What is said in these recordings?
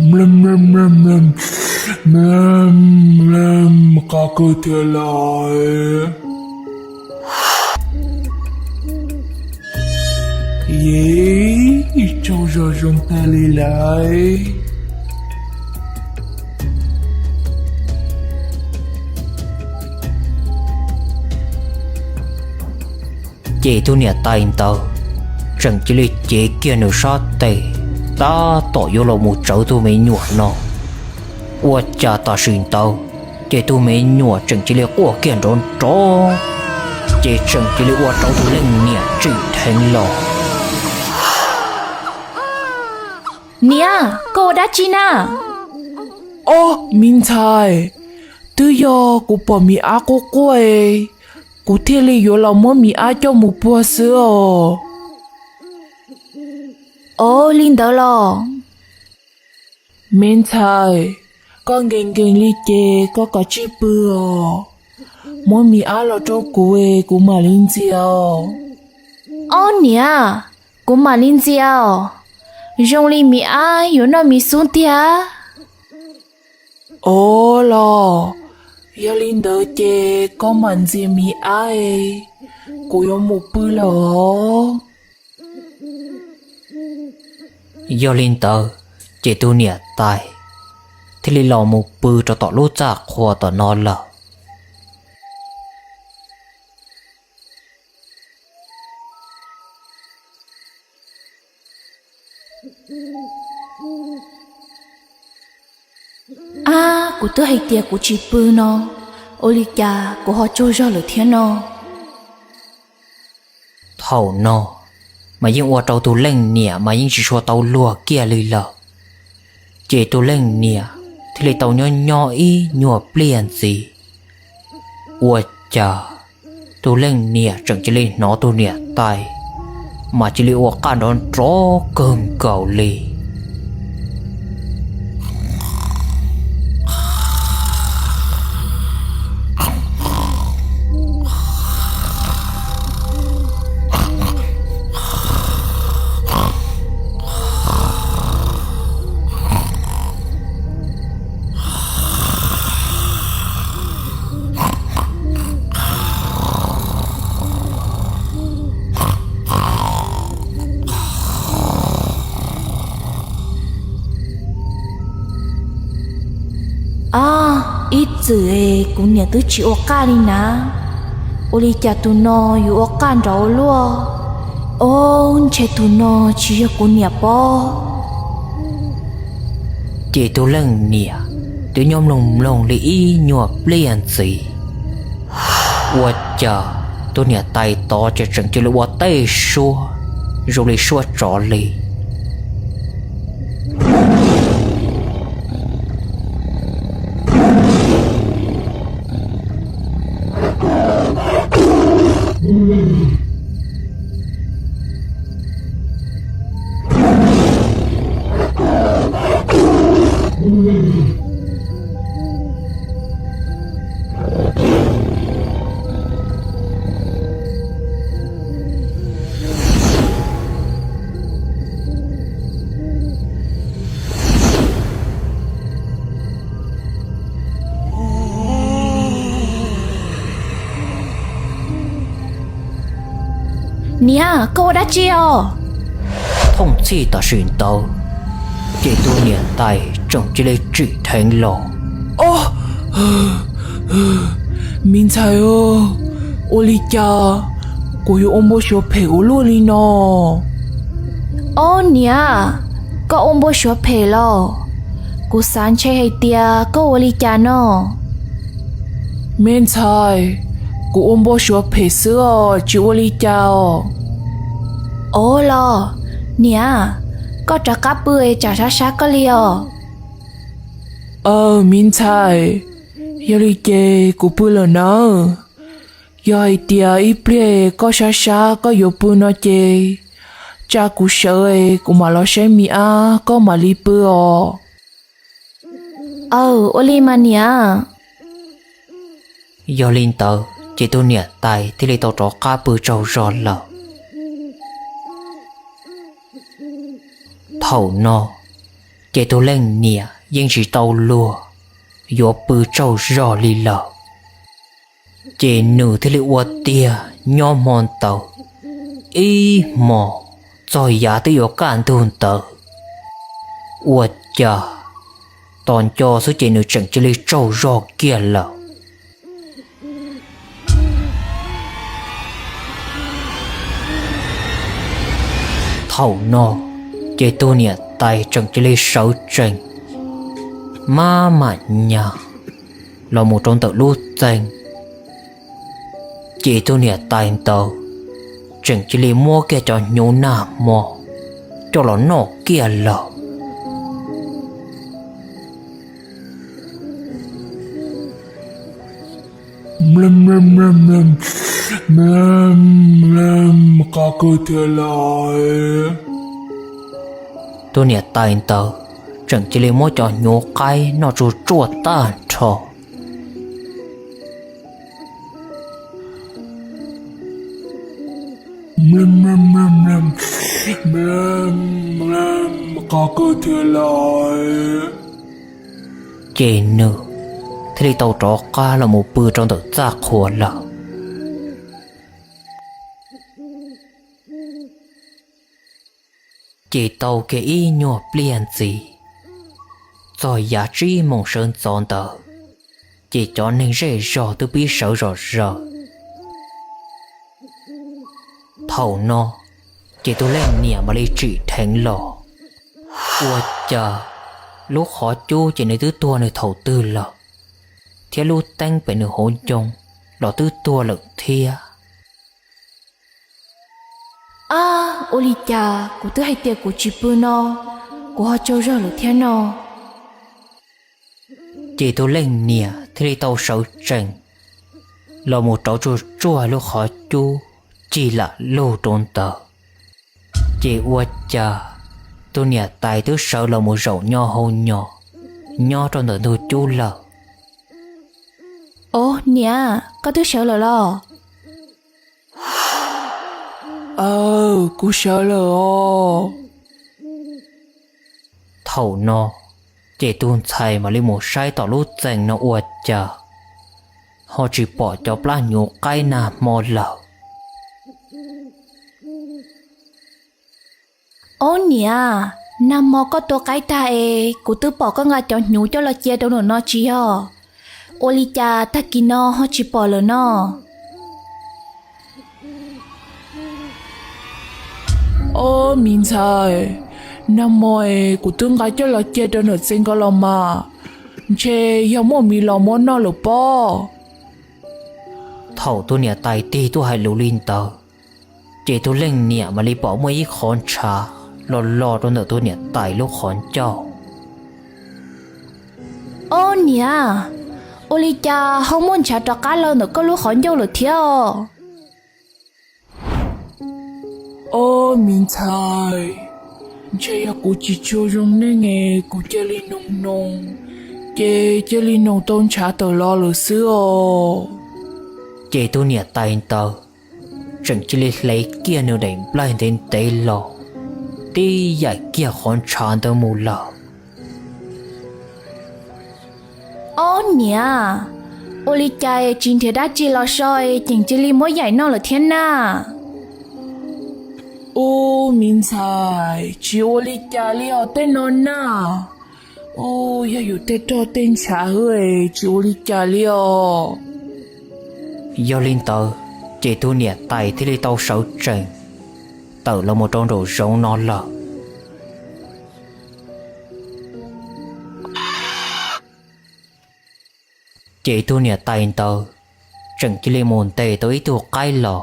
Mlom, mlom, mlom, mlom, mlom, mlom, qab kawg tiag lawm. Yeej tsaug zog zoo tag li lawm. Ces tus niam tais ntawd tseem cia li cev kiag nws sab tes, tab tom yuav los mus tsawv tus me nyuam no, ua cas tam sim ntawd ces tus me nyuam tseem cia li quaj kiag nrov nrov, ces tseem cia li ua rau tus leej niam tsim dheev los. Niam, koj ua dab tsi na? Ob, me ntxhais, twb yog kuv pom mi ab quaj quaj es kuv thiaj li yuav los muab mi ab coj mus puag xwb os. Ov, li ntawd los? Me ntxhais, koj nkees nkees li ces koj kav tsij pw os. Muab mi ab los rau kuv es kuv mam li ntxias os. Ob niam, kuv mam li ntxias os. Zoo li mi ab yuav noj mi xub tiag. Ov los, yog li ntawd ces koj mam ntxias mi ab es kuv yuav mus pw lawm os. Yog li ntawd ces tus niam tais thiaj li los mus pw rau tom lub txaj qhua tom no lawm. Ab, kuv twb hais tias kuv tsis pw no, ua li cas kuv ho tsaug zog lawm thiab no? Thaum no mas yeej ua rau tus leej niam mas yeej tsis tshua tau luag kiag li lawm. Ces tus leej niam thiaj li tau nyob nyob ib nyuag pliag ntxiv, ua cas tus leej niam tseem cia li hnov tus niam tais mas cia li ua qaj nrov nrov kawg nkaus li. Ab, ib txwm kuv niam twb tsis ua qaj li na, ua li cas tus no yuav ua qaj nrov ua luaj? Ob, ntshe tus no tsis yog kuv niam pob. Ces tus leej niam twb nyob mloog mloog li ib nyuag pliag ntxiv, ua cas tus niam tais tod ces tseem cia li ua tej suab zoo li suab tsov li. Niam, koj ua dab tsi os? Thooj txhij tam sim ntawd, ces tus niam tais tseem cia li tsim dheev los. Ob, me ntxhais, ua li cas kuv yuav ua npau suav phem ua luaj li no? Ob niam, koj ua npau suav phem los? Kuv xav ntshe hais tias koj ua li cas no. Me ntxhais, kuv ua npau suav phem xwb os, tsis ua li cas os. Ob los, niam, koj rov qab pw es tsam sab sab koj li os. Aw, me ntxhais, yog li ces kuv pw lawm nawb. Yog hais tias ib pliag koj sab sab koj yuav pw no ces tsa kuv sawv es kuv mam los saib mi ab koj mam li pw os. Aw, ua li mas niam. Yog li ntawd ces tus niam tais thiaj li tau rov qab pw tsaug zog lawm. Thaum no, Ces tus leej niam yeej tsis tau luag yuav pw tsaug zog li lawm, ces nws thiaj li ua tiag nyob hmo ntawd ib hmos txog yav twb yuav kaj ntug ntawd, ua cas tos nco xwb ces nws tseem cia li tsaug zog kiag lawm. Thaum no ces tus niam tais tseem cia li sawv tsees, maj mam nyas los mus rau ntawm lub txee, ces tus niam tais ntawd tseem cia li muab kiag cov hnyuv nag hmo coj los noj kiag lawm. Qab kawg thiab lawm. Tus niam tais ntawd tseem cia li muab cov hnyuv qaib noj tsuj tsuaj tag nrho. Qab kawg thiab lawm. Ces nws thiaj li tau rov qab los mus pw rau ntawm txaj qhua lawm. Ces tau kiag ib nyuag pliag ntxiv, txog yav tsib moos sawv ntxov ntawd, ces cov neeg zej zog twb pib sawv zom zaws. Thaum no ces tus leej niam mam li tsim dheev los, ua cas lub qhov cub ces nws twb tuag nws thaum twg lawm, thiab lub teeb pem nws hauv ncoo los twb tuag lawm thiab. Ab, ua li cas kuv twb hais tias kuv tsis pw no, kuv ho tsaug zog lawm thiab no? Ces tus leej niam thiaj li tau sawv tsees los mus rauv tsuj tsuaj lub qhov cub cig lam lug rau ntawd, ces ua cas tus niam tais twb sawv los mus zaum nyo hau nyo nyob rau ntawm ntug cub lawm. Ob niam, koj twb sawv lawm los? Aw, kuv sawv lawm os. Thaum no ces tus ntxhais mam li mus saib tom lub txee no ua cas ho tsis pom cov plab hnyuv qaib nag hmo lawm. Ob niam, nag hmo koj tua qaib tag es kuv twb pom koj nqa cov hnyuv coj los cia rau ntawm no tsis yog? Ua li cas tag kis no ho tsis pom lawm no? Ob me ntxhais, nag hmo es kuv twb nqa coj los cia rau ntawm txee ko los mas, ntshe yog muaj miv los muab noj lawm pob. Thaum tus niam tais tig tuaj hais lus li ntawd, ces tus leej niam mam li pom muaj ib qhov ntshav los los rau ntawm tus niam tais lub qhov ncauj. Ob niam, ua li cas ho muaj ntshav rov qab los ntawm koj lub qhov ncauj lawm thiab os? Ob me ntxhais, ntshe yog kuv tsis tshua zoo neej es kuv cia li noog noog, ces cia li noog tau ntshav tawm los lawm xwb os. Ces tus niam tais ntawd tseem cia li hle kiag nws daim nplaig ntev ntev los tib yaim kiag qhov ntshav ntawd mus lawm. Ob niam, ua li cas tsis nrhiav dab tsi los so es tseem cia li muab yaim noj lawm thiab na? Ub, me ntxhais, tsis ua li cas li os tej no na. Ub, yog yus tej rog tej ntshav xwb, tsis ua li cas li os. Yog li ntawd, ces tus niam tais thiaj li tau sawv tsees tawm los mus rau nraum zoov no lawm. Ces tus niam tais ntawd tseem cia li mus ntes tau ib tug qaib los,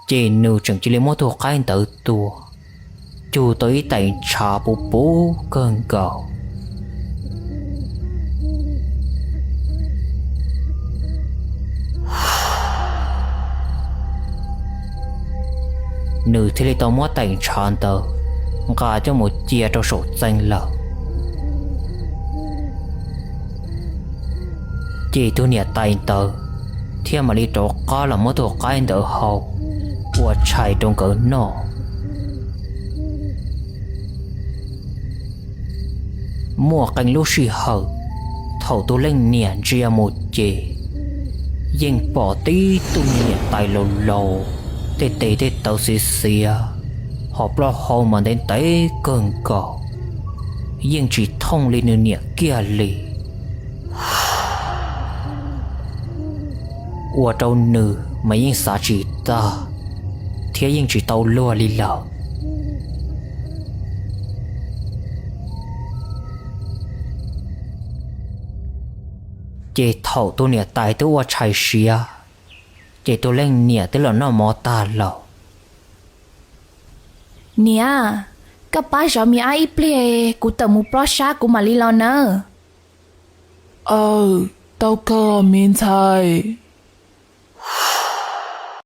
ces nws tseem cia li muab tug qaib ntawd tua, cug tau ib tais ntshav puv puv kawg nkaus. Nws thiaj li tau muab tais ntshav ntawd nqa coj mus cia rau saum txee lawm. Ces tus niam tais ntawd thiaj mam li rov qab los muab tug qaib ntawd hau ua tshais rau nkawd noj. Muaj qee lub sij hawm, thaum tus leej niam ntsia mus ces yeej pom tib tug niam tais laus laus, tej tes tej taw xiav xiav, ho plaub hau mas ntev ntev kawg nkaus, yeej tsis thooj li nws niam kiag li. Ua rau nws mas yeej xav tsis tag, thiab yeej tsis tau luag li lawm. Ces thaum tus niam tais twb ua tshais siav, ces tus leej niam twb los noj mov tag lawm. Niam, koj pab zov me ab ib pliag, kuv tawm mus plob sab kuv mam li los nawb. Aw, tau kawg me ntxhais.